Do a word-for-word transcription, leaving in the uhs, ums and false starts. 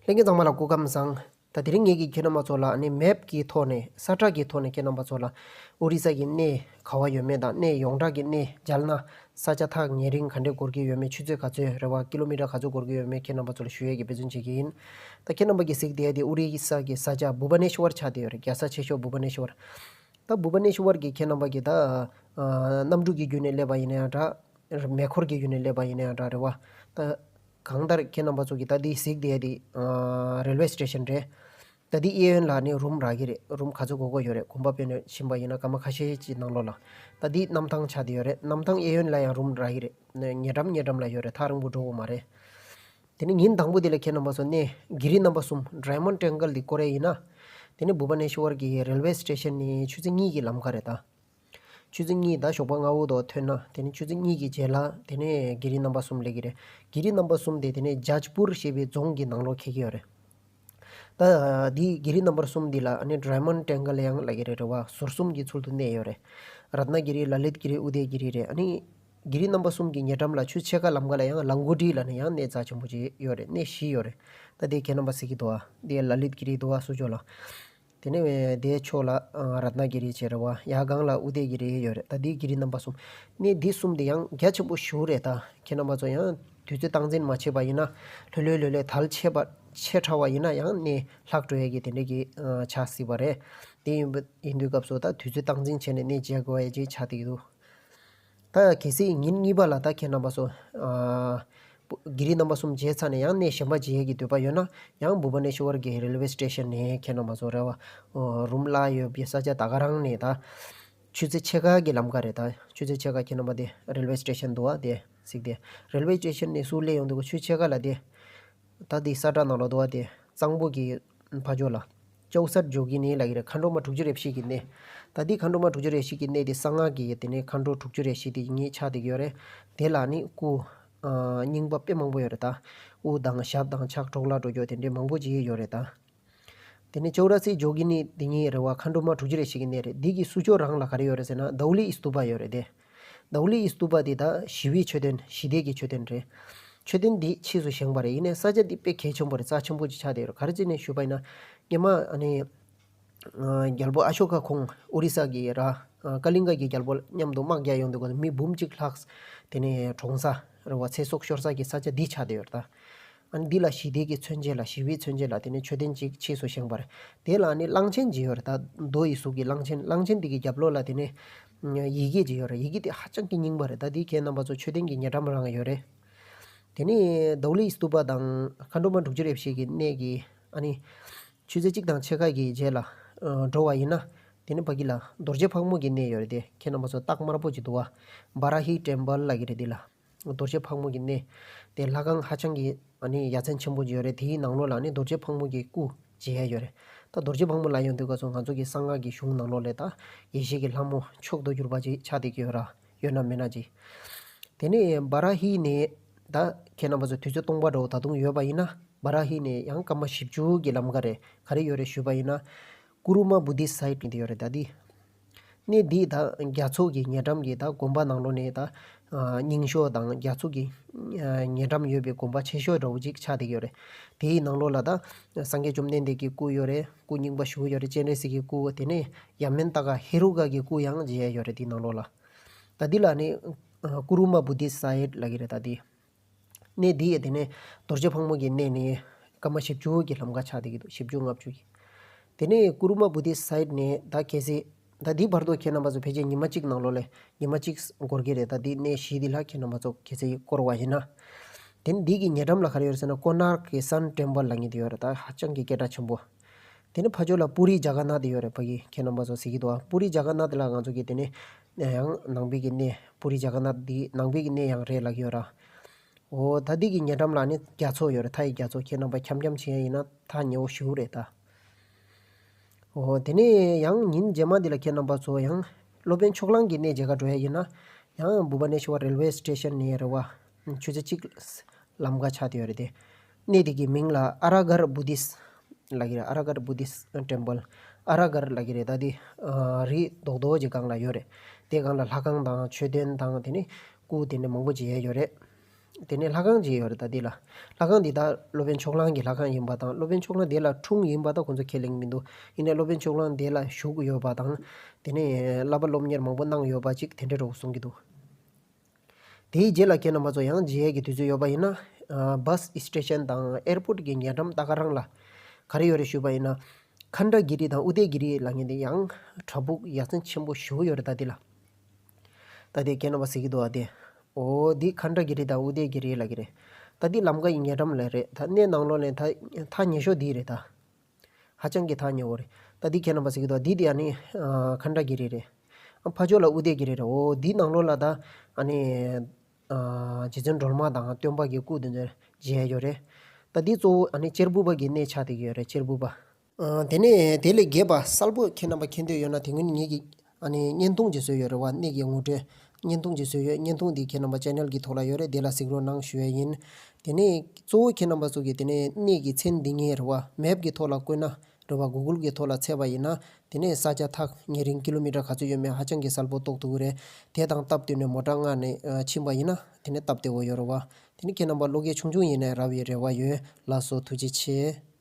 ལྷན་རྒྱས་ཚང་མ་ལ་སྐུ་ཁམས་བཟང་། ད་དེ་རིང་ངེད་ཀྱིས་ཁྱེད་རྣམ་པ་ཚོ་ལ་ཨ་ནི་མེབ་ཀྱི་ཐོག་ནས་ས་ཁྲ་གི་ཐོག་ནས་ཁྱེད་རྣམ་པ་ཚོ་ལ་ཨོ་རི་ས་གི་གནས་ག་བ་ཡོད་མེད་དང་གནས་ཡོངས་གྲགས་ཀྱི་གནས་མཇལ་ན་ས་ཆ་ཐག་ཉེ་རིང་ག་འདྲས་འགོར་གྱི་ཡོད་མེད། ཆུ་ཚོད་ག་ཚོད་རེད་བ། ཀི་ལོ་མི་ཊར་ག་ཚོད་འགོར་གྱི་ཡོད་མེད་ཁྱེད་རྣམ་པ་ཚོ་ལ་ཞུ་ཡས་ཀྱི་འབད་བརྩོན་བྱེད་ཀྱི་ཡིན། ད་ཁྱེད་རྣམ་པ་གིས་གཟིགས་བསྡད་ཡ་དེ་ཨོ་རི་ས་གི་ས་ཆ་བྷུ་བ་ནེ་ཤ་ཝར་ཆགས་བསྡད་ཡོད་རེད། རྒྱལ་ས་ཆེ་ཤོས་བྷུ་བ་ནེ་ཤ་ཝར། ད་བྷུ་བ་ནེ་ཤ་ཝར་གྱི་ཁྱེད་རྣམ་པ་གིས་ད་ཨ་གནམ་གྲུ་གི་བརྒྱུད་ནས་སླེབས་པ་ཡིན་ན་ཡང་འདྲ། མེ་འཁོར་གྱི་བརྒྱུད་ནས་སླེབས་པ་ཡིན་ན་ཡང་འདྲ་རེད་བ། ད་གང་ལྟར་ཁྱེད་རྣམ་པ་ཚོ་གིས་ད་འདི་གཟིགས་བསྡད་དེ་ཨ་རེལ་ཝེ་སི་ཊེ་ཤན་རེད། ད་འདི་གཡས་གཡོན་ལ་ནི་རུམ་རག་གི་རེད། རུམ་ག་ཚོད་དགོས་དགོས་ཡོད་རེད། གོམ་པ་སྤོས་ནས་ཕྱིན་པ་ཡིན་ན་སྐར་མ་ཁ་ཤས་ཀྱི་ནང་ལོགས་ལ། ད་འདི་གནམ་ཐང་ཆགས་བསྡད་ཡོད་རེད། གནམ་ཐང་གཡས་གཡོན་ལ་ཡང་རུམ་རག་གི་རེད། ཉེ་འགྲམ་ཉེ་འགྲམ་ལ་ཡོད་རེད། ཐག་རིང་པོ་འགྲོ་དགོས་མ་རེད། དེ་ནས་ཉིན་དང་པོ་དེ་ལ་ཁྱེད་རྣམ་པ་ཚོ་གནས་གྷི་རི་རྣམ་པ་གསུམ་ཌའི་མོན་ཌི་ཊེང་གལ་འདི་སྐོར་ཡ་ཡིན་ན། དེ་ནས་བྷུ་བ་ནེ་ཤ་ཝར་གྱི་རེལ་ཝེ་སི་ཊེ་ཤན་ནས་ཆུ་ཚོད་གཉིས་ཀྱི་ལམ་ཁ་རེད་ད། ཆུ་ཚོད་གཉིས་ད་ཞོགས་པ་སྔ་པོ་དང་ཐོན་ན་དེ་ནས་ཆུ་ཚོད་གཉིས་ཀྱི་རྗེས་ལ་དེ་ནས་གྷི་རི་རྣམ་པ་གསུམ་སླེབས་ཀྱི་རེད། གྷི་རི་རྣམ་པ་གསུམ་དེ་དེ་ནས་ཇཱཇ་པུར་ཞེས་པའི་རྫོང་གི་ནང་ལོགས་འཁེལ་གྱི་ཡོད་རེད། ད་འདི་གྷི་རི་རྣམ་པ་གསུམ་འདི་ལ་ཨ་ནི་ཌའི་མོན་ཌི་ཊེང་གལ་ཡང་ལབ་ཀྱི་རེད། རེད་བ། ཟུར་གསུམ་གྱི་ཚུལ་དུ་གནས་ཡོད་རེད། རཏྣ་གྷི་རི། ལ་ལིད་གྷི་རི། ཨུ་དེ་གྷི་རི་རེད། ཨ་ནི་གྷི་རི་རྣམ་པ་གསུམ་གྱི་ཉེ་འགྲམ་ལ་ཆུ་ཕྱེད་ཀ་ལམ་ཁ་ལ་ཡང་ལང་གུ་ཏི་ལབ་ནས་ཡང་གནས་རྩ་ཆེན་པོ་ཅིག་ཡོད་རེད། གནས་བཞི་ཡོད་རེད། ད་དེ་ཁྱེད་རྣམ་པ་གཟིགས་ཀྱི་འདུག་ཨ། དེ་ལ་ལིད་གྷི་རི་འདུག་ཨ། སུ་ཇོ་ལ། དེ་ནས་དེའི་ཕྱོགས་ལ་ཨ་རཏྣ་གྷི་རི་བྱས་རེད་བ། ཡར་སྒང་ལ་ཨུ་དེ་གྷི་རི་ཡོད་རེད། ད་འདི་གྷི་རི་རྣམ་པ་གསུམ། གནས་འདི་གསུམ་དེ་ཡང་རྒྱ་ཆེན་པོ་ཞེ་པོ་རེད། ད་ཁྱེད་རྣམ་པ་ཚོ་ཡང་དུས་ཚོད་སྟངས་འཛིན་མ་བྱས་པ་ཡིན་ན་ལྷོད་ལྷོད་ལྷོད་ལྷོད་དལ་ཆེ་བ་ཆེ་དྲགས་པ་ཡིན་ན་ཡང་གནས་ལྷག་འགྲོ་ཡས་ཀྱི་དེ་འདྲས་ཀྱི་ཨ་ཆགས་སྲིད་པ་རེད། དེ་ཡིན་པ་ཡིན་དུས་སྐབས་སུ་ད་དུས་ཚོད་སྟངས་འཛིན་བྱས་ནས་གནས་མཇལ་དགོས་ཡས་ཅིག་ཆགས་བསྡད་ཀྱི་འདུག་ད་གལ་སྲིད་ཉིན་གཉིས་པ་ལ་ད་ཁྱེད་རྣམ་པ་ཚོ་ཨ་གྷི་རི་རྣམ་པ་གསུམ་མཇལ་ཚར་ནས་ཡང་གནས་གཞན་པ་མཇལ་ཡས་ཀྱི་འདོད་པ་ཡོད་ན་ཡང་བྷུ་བ་ནེ་ཤ་ཝར་གྱི་རེལ་ཝེ་སི་ཊེ་ཤན་ནས་ཁྱེད་རྣམ་པ་ཚོ་རེད་བ། རུམ་གླ་ཡོད་པའི་ས་ཆ་ད་ག་རང་ནས་ད་ཆུ་ཚོད་ཕྱེད་ཀ་གི་ལམ་ཁ་རེད། ད་ཆུ་ཚོད་ཕྱེད་ཀ་ཁྱེད་རྣམ་པ་དེ་རེལ་ཝེ་སི་ཊེ་ཤན་འདུག་བ། དེ་གཟིགས་དེ་རེལ་ཝེ་སི་ཊེ་ཤན་ནས་ཚུར་སླེབས་ཡོང་དུས་ཆུ་ཕྱེད་ཀ་ལ་དེ། ད་འདི་ས་བཀྲ་ནང་ལོགས་འདུག་བ། དེ་གཙང་པོ་གི་ཕ་ཕྱོགས་ལ་ཅའུ་སར་ཇོ་གི་ནི་ལབ་ཀྱི་རེད། མཁའ་འགྲོ་མ་དྲུག་ཅུ་རེ་བཞི་གི་གནས། ད་འདི་མཁའ་འགྲོ་མ་དྲུག་ཅུ་རེ་བཞི་གི་གནས་དེ་གསང་སྔགས་ཀྱི་དེ་ནས་མཁའ་འགྲོ་དྲུག་ཅུ་རེ་བཞི་དེ་གཉིས་ཆགས་བསྡད་ཀྱི་ཡོད་རེད། དེ་ལ་ནི་སྐུ་ཨ་རྙིང་པ་དཔེ་མང་པོ་ཡོད་རེད། ད་དབུ་དང་ཞབས་དང་ཕྱག་འཕྲོག་བརླག་འགྲོ་རྒྱུ་དེ་འདྲའི་མང་པོ་ཅིག་ཡོད་རེད་ད། དེ་ནས་ཅའུ་ར་སི་ཇོ་གི་ནི་དེ་གཉིས་རེད་བ། མཁའ་འགྲོ་མ་དྲུག་ཅུ་རེ་བཞི་གི་གནས་རེད། འདི་གི་སུ་ཇོ་རང་ལ་ག་རེ་ཡོད་རེད་ཟེར་ན་དཱུ་ལི་ཨི་སྟུ་པ་ཡོད་རེད་དེ། དཱུ་ལི་ཨི་སྟུ་པ་འདི་ད་ཞི་བའི་མཆོད་རྟེན། ཞི་བདེ་གི་མཆོད་རྟེན་རེད། མཆོད་རྟེན་འདི་ཕྱིས་སུ་བཞེངས་པ་རེད། ཡིན་ནའི་ས་ཆ་འདི་དཔེ་གལ་ཆེན་པོ་རེད། རྩ་ཆེན་པོ་ཅིག་ཆགས་བསྡད་ཡོད་རེད། ག་རེ་བྱས་ནས་ཞུས་པ་ཡིན་ན་སྔོན་མ་ཨ་ནི་ཨ་རྒྱལ་པོ་ཨ་ཤོ་ཀ་ཁོང་ཨོ་རི་ས་གི་ར་ཨ་ཀ་ལིང་ག་གི་རྒྱལ་པོ་མཉམ་དུ་དམག་རྒྱག་ཡོང་དུས་སྐབས་སུ་མི་འབུམ་གཅིག་ལྷག་དེ་ནས་གྲོངས་ས་རེད་བ། ཚེ་སྲོག་ཤོར་ས་གི་ས་ཆ་འདི་ཆགས་བསྡད་ཡོད་རེད་ད། ཨ་ནི་འདི་ལ་ཞི་བདེ་གི་མཚོན་བྱེད་ལ། ཞི་བའི་མཚོན་བྱེད་ལ་དེ་ནས་མཆོད་རྟེན་གཅིག་ཕྱིས་སུ་བཞེངས་པ་རེད། དེ་ལ་ཨ་ནི་གླང་ཆེན་ཅིག་ཡོད་རེད། ད་རྡོ་ཡི་གཟུགས་ཀྱི་གླང་ཆེན། གླང་ཆེན་འདི་གི་རྒྱབ་ལོགས་ལ་དེ་ནས་ཡི་གེ་ཅིག་ཡོད་རེད། ཡི་གེ་དེ་ཧ་ཅང་གི་རྙིང་པ་རེད། ད་འདི་ཁྱེད་རྣམ་པ་ཚོ་མཆོད་རྟེན་གྱི་ཉེ་འགྲམ་རང་ཡོད་རེད། དེ་ནས་དཱུ་ལི་ཨི་སྟུ་པ་དང་མཁའ་འགྲོ་མ་དྲུག་ཅུ་རེ་བཞི་གི་གནས་ཀྱི་ཨ་ནི་ཆུ་ཚོད་གཅིག་དང་ཕྱེད་ཀ་གི་རྗེས་ལ་ཨ་འགྲོ་བ་ཡིན་ན། དེ་ནས་ཕ་གི་ལ་རྡོ་རྗེ་ཕག་མོ་གི་གནས་ཡོད་རེད་དེ། ཁྱེད་རྣམ་པ་ཚོ་རྟགས་དམར་པོ་ཅིག་འདུག་བ། བ་ར་ཧི་ཊེམ་པལ་ལབ་ཀྱི་རེད་འདི་ལ། རྡོ་རྗེ་ཕག་མོ་གི་གནས། དེ་ལྷ་ཁང་ཧ་ཅང་གི་ཨ་ནི་ཡ་མཚན་ཆེན་པོ་ཅིག་ཡོད་རེད། དེའི་ནང་ལོགས་ལ་ནི་རྡོ་རྗེ་ཕག་མོ་གི་སྐུ་མཇལ་ཡ་ཡོད་རེད། ད་རྡོ་རྗེ་ཕག་མོ་ལབ་ཡོང་དུས་སྐབས་སུ་ང་ཚོ་གི་གསང་སྔགས་ཀྱི་གཞུང་ནང་ལོགས་ལ་ད་ཡེ་ཤེས་ཀྱི་ལྷ་མོ་མཆོག་ཏུ་གྱུར་པ་ཅིག་ཆགས་བསྡད་ཀྱི་ཡོད་ར། ཡོད་ན་མེད་ན་ཅིག་དེ་ནས་བ་ར་ཧི་ནས་ད་ཁྱེད་རྣམ་པ་ཚོ་དུས་ཚོད་སྟོང་པ་འདྲ་བོ་ད་དུང་ཡོད་པ་ཡིན་ན་བ་ར་ཧི་ནས་ཡང་སྐར་མ་བཞི་བཅུ་གི་ལམ་ཁ་རེད། ག་རེ་ཡོད་རེད་ཞུས་པ་ཡིན་ན། ཀུ་རུ་མ་བུ་དིསྟ་སའིཊ་ནི་དེ་ཡོད་རེད། ད་འདི་གནས་འདི་ད་རྒྱ་མཚོ་གི་ཉེ་འགྲམ་གྱི་ད་དགོན་པ་ནང་ལོགས་ནས་ད་ཨ་རྙིང་ཤོས་དང་རྒྱ་མཚོ་གི་ཨ་ཉེ་འགྲམ་ཡོད་པའི་དགོན་པ་ཆེ་ཤོས་འདྲ་བོ་ཅིག་ཆགས་བསྡད་ཀྱི་ཡོད་རེད། དེའི་ནང་ལོགས་ལ་ད་སངས་རྒྱས་བཅོམ་ལྡན་འདས་ཀྱི་སྐུ་ཡོད་རེད། སྐུ་རྙིང་པ་ཞེ་པོ་ཡོད་རེད། སྤྱན་རས་གཟིགས་ཀྱི་སྐུ། དེ་ནས་ཡབ་མེན་ཏ་ཀ་ཧེ་རུ་ཀ་གི་སྐུ་ཡང་མཇལ་ཡ་ཡོད་རེད་དེའི་ནང་ལོགས་ལ། ད་འདི་ལ་ནི་ཨ་ཀུ་རུ་མ་བུ་དིསྟ་སའིཊ་ལབ་ཀྱི་རེད། ད་འདི། གནས་འདི་ཡི་དེ་ནས་རྡོ་རྗེ་ཕག་མོ་གི་གནས་ནི་སྐར་མ་བཞི་བཅུ་གི་ལམ་ཁ་ཆགས་བསྡད་ཀྱི་འདུག་བཞི་བཅུ་ལྔ་བཅུ་གི། དེ་ནས་ཀུ་རུ་མ་བུ་དིསྟ་སའིཊ་ནས་ད་གལ་སྲིད་ད་འདི་བར་དུ་ཁྱེད་རྣམ་པ་ཚོ་ཕལ་ཆེར་ཉི་མ་གཅིག་ནང་ལོགས་ལ་ཉི་མ་གཅིག་འགོར་གྱི་རེད། ད་འདི་གནས་བཞི་འདི་ལ་ཁྱེད་རྣམ་པ་ཚོ་གལ་སྲིད་སྐོར་བ་ཡིན་ན། དེ་ནས་འདི་གི་ཉེ་འགྲམ་ལ་ག་རེ་ཡོད་རེད་ཟེར་ན་ཀོ་ནཱརཀ་གི་སན་ཊེམ་པལ་ལབ་མཁན་དེ་ཡོད་རེད། ད་ཧ་ཅང་གི་སྐད་གྲགས་ཆེན་པོ། དེ་ནས་ཕ་ཕྱོགས་ལ་པུ་རི་ཇ་ག་ནཱ་ཐ་ཡོད་རེད། ཕ་གི་ཁྱེད་རྣམ་པ་ཚོ་གཟིགས་ཀྱི་འདུག་ཨ། པུ་རི་ཇ་ག་ནཱ་ཐ་ལ་ང་ཚོ་གི་དེ་ནས་ཡང་ནང་པའི་གི་གནས། པུ་རི་ཇ་ག་ནཱ་ཐ་འདི་ནང་པའི་གི་གནས་ཡང་རེད་ལབ་ཀྱི་ཡོད་ར། འོ་ད་འདི་གི་ཉེ་འགྲམ་ལ་ནི་རྒྱ་མཚོ་ཡོད་རེད། མཐའ་ཡི་རྒྱ་མཚོ། ཁྱེད་རྣམ་པ་འཁྱམ་འཁྱམ་བྱེད་ཡ་ཡིན་ན་ཐག་ཉེ་བོ་ཞེ་པོ་རེད་ད། འོ་དེ་ནས་ཡང་ཉིན་རྗེས་མ་འདི་ལ་ཁྱེད་རྣམ་པ་ཚོ་ཡང་སློབ་དཔོན་ཕྱོགས་གླང་གི་གནས་མཇལ་ག་འགྲོ་ཡ་ཡིན་ན་ཡང་བྷུ་བ་ནེ་ཤ་ཝར་རེལ་ཝེ་སི་ཊེ་ཤན་ནས་རེད་བ། ཆུ་ཚོད་གཅིག་ལམ་ཁ་ཆགས་བསྡད་ཡོད་རེད་དེ། གནས་དེ་གི་མིང་ལ་ཨ་ར་གར་བུ་དིསྟ་ལབ་ཀྱི་རེད། ཨ་ར་གར་བུ་དིསྟ་ཊེམ་པལ། ཨ་ར་གར་ལབ་ཀྱི་རེད། ད་དེ་ཨ་རི་རྡོག་རྡོག་ཅིག་སྒང་ལ་ཡོད་རེད། དེ་སྒང་ལ་ལྷ་ཁང་དང་མཆོད་རྟེན་དང་དེ་ནས་སྐུ་དེ་འདྲ་མང་པོ་ཅིག་ཡོད་རེད། དེ་ནས་ལྷ་ཁང་ཅིག་ཡོད་རེད། ད་འདི་ལ་ལྷ་ཁང་འདི་ད་སློབ་དཔོན་ཕྱོགས་གླང་གི་ལྷ་ཁང་ཡིན་པ་དང་། སློབ་དཔོན་ཕྱོགས་གླང་དེ་ལ་འཁྲུངས་ཡིན་པ་ད་ཁོང་ཚོ་ཁས་ལེན་མི་འདུག་ཡིན་ནའི་སློབ་དཔོན་ཕྱོགས་གླང་དེ་ལ་བཞུགས་ཡོད་པ་དང་། དེ་ནས་བསླབ་པ་སློབ་གཉེར་མང་པོ་གནང་ཡོད་པ་ཅིག་དེ་འདྲ་འདྲ་བོ་གསུང་གི་འདུག་དེའི་རྗེས་ལ་ཁྱེད་རྣམ་པ་ཚོ་ཡང་མཇལ་ཡས་ཀྱི་དུས་ཚོད་ཡོད་པ་ཡིན་ན། ཨ་བྷ་སི་སི་ཊེ་ཤན་དང་ཨེར་པོར་ཊི་གི་ཉེ་འགྲམ་ད་ག་རང་ལ་ག་རེ་ཡོད་རེད་ཞུས་པ་ཡིན་ན། ཁན་ཌ་གི་རི་དང་ཨུ་དེ་གི་རི་ལབ་མཁན་དེ་ཡང་བྲག་ཕུག་ཡ་མཚན་ཆེན་པོ་ཞེ་པོ་ཡོད་རེད། ད་འདི་ལ། ད་དེ་ཁྱེད་རྣམ་པ་གཟིགས་ཀྱི་འདུག་ཨ་དེ། འོ་འདི་ཁན་ཌ་གི་རི་དང་ཨུ་དེ་གི་རི་ལབ་ཀྱི་རེད། ད་འདི་ལམ་ཁ་ཡི་ཉེ་འགྲམ་ལ་རེད། ད་གནས་ནང་ལོགས་ལ་ད་ཐག་ཉེ་ཤོས་འདི་རེད་ད། ཧ་ཅང་གི་ཐག་ཉེ་བོ་རེད། ད་འདི་ཁྱེད་རྣམ་པ་གཟིགས་ཀྱི་འདུག་འདི་དེ་ཨ་ནི་ཨ་ཁན་ཌ་གི་རི་རེད། ཨ་ཕར་ཕྱོགས་ལ་ཨུ་དེ་གི་རི་རེད། འོ་འདི་ནང་ལོགས་ལ་ད་ཨ་ནི་ཨ་རྗེ་བཙུན་སྒྲོལ་མ་དང་སྟོན་པ་གི་སྐུ་དེ་ཚོ་མཇལ་ཡོད་རེད། ད་འདི་གཙོ་བོ་ཨ་ནི་གཅེར་བུ་པ་གི་གནས་ཆགས་བསྡད་ཀྱི་ཡོད་རེད། གཅེར་བུ་པ། ཨ་དེ་ནས་དེ་ལས་རྒྱས་པ་གསལ་པོ་ཁྱེད་རྣམ་པ་མཁྱེན་འདོད་ཡོད་ན། དེ་སྔོན་ངེད་ཀྱིས་ཨ་ནི་བརྙན་ཐུང་ཅིག་བཟོས་ཡོད་རེད་བ། གནས་ཀྱི་ངོ་སྤྲོད་བརྙན་ཐུང་ཅིག་བཟོས་ཡོད། བརྙན་ཐུང་འདི་ཁྱེད་རྣམ་པ་ཅེ་ནལ་གྱི་ཐོག་ལ་ཡོད་རེད། དེ་ལ་གཟིགས་རོགས་གནང་ཞུ་ཡས་ཡིན། དེ་ནས་གཙོ་བོ་ཁྱེད་རྣམ་པ་ཚོ་གིས་དེ་ནས་གནས་ཀྱི་མཚན་འདི་ཉིད་རེད་བ། མེབ་ཀྱི་ཐོག་ལ་བཀོད་ན་རེད་བ། གུ་གུལ་གྱི་ཐོག་ལ་བཙལ་བ་ཡིན་ན། དེ་ནས་ས་ཆ་ཐག་ཉེ་རིང་ཀི་ལོ་མི་ཊར་ག་ཚོད་ཡོད་མེད་ཧ་ཅང་གི་གསལ་པོ་རྟོགས་ཐུབ་ཀྱི་རེད། དེ་དང་སྟབས་བསྟུན་ནས་མོ་ཊ་མངགས་ནས་ཨ་ཕྱིན་པ་ཡིན་ན་དེ་ནས་སྟབས་བདེ་བོ་ཡོད་རེད་བ། དེ་ནས་ཁྱེད་རྣམ་པ་བློ་སྐྱེད་ཆུང་ཆུང་ཡིན་ནའི་རག་པའི་རེ་བ་ཡོད། ལགས་སོ། ཐུགས་རྗེ་ཆེ།